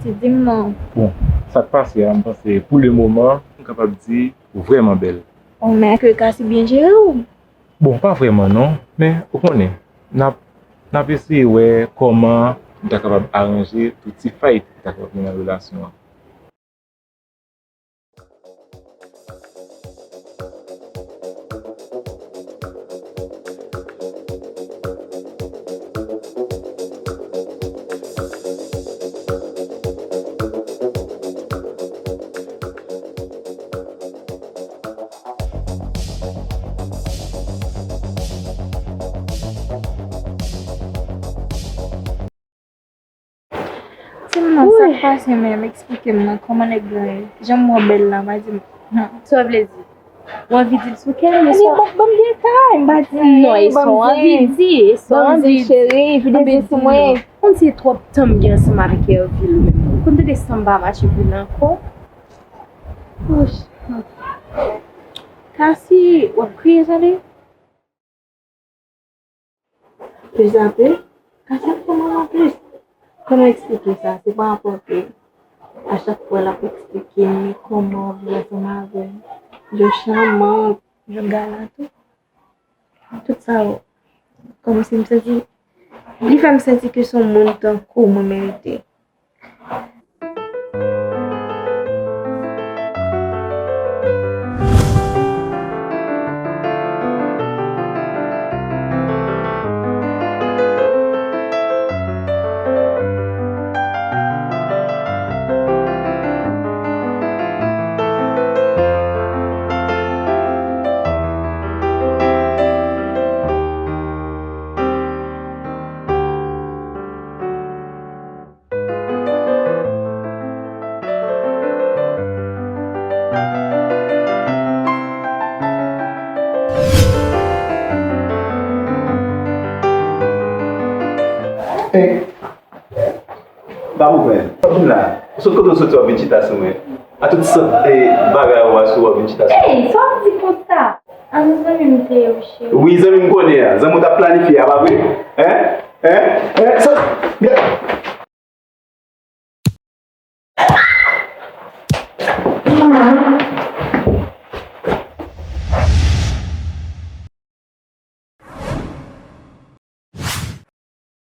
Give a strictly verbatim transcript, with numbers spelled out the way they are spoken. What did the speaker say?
Ti di m non. Bon, sa k pase a, m panse pou le moman, m kapab di ou vrèman bèl. Bon, men ke Kasi byen jere w? Bon, pa vrèman non, men ou konnen, n ap n ap eseye wè kòman nou ta kapab aranje tout ti fight ki ta kapab gen nan relasyon an. Di m non, sa k pase menm? Eksplike m non, kòman nèg lan ye? Jan m wè w bèl la, pa di m. Sa w vle di? Ou anvi di l sou kè m? Ebyen, ban m detay, m pa di anyen, ban m di. Non, e sa w anvi di, e sa w anvi di. Cheri, vide je sou mwen. Konn se twòp tan m gen ansanm avèk Hervil ou menm. Ou konn tande san m pa mache pou l ankò. Wouch. Kasi, w ap kriye, tande? Plis a plis, Kasi ap fè mal anplis. Kòman eksplike sa? Se pa rapò ke a chak fwa l ap eksplike m kòman l ansanm avè m, jan chaman, jan galan tou. Tout sa yo, kòmsi m santi, li fè m santi ke se yon moun tankou mwen merite. Hey, ba m pran. Sa w vin la? Ou sot kote w soti w ap vin chita sou mwen? A tout sant e bagay ou a sou w ap vin chita sou mwen? Hey, sa w ap di konsa? A nou zanmi m te ye wi cheri. Wi, zanmi m konnen an. Zanmi w t ap planifye a, pa vre? Hein? Hein? Hein? Sa, byen.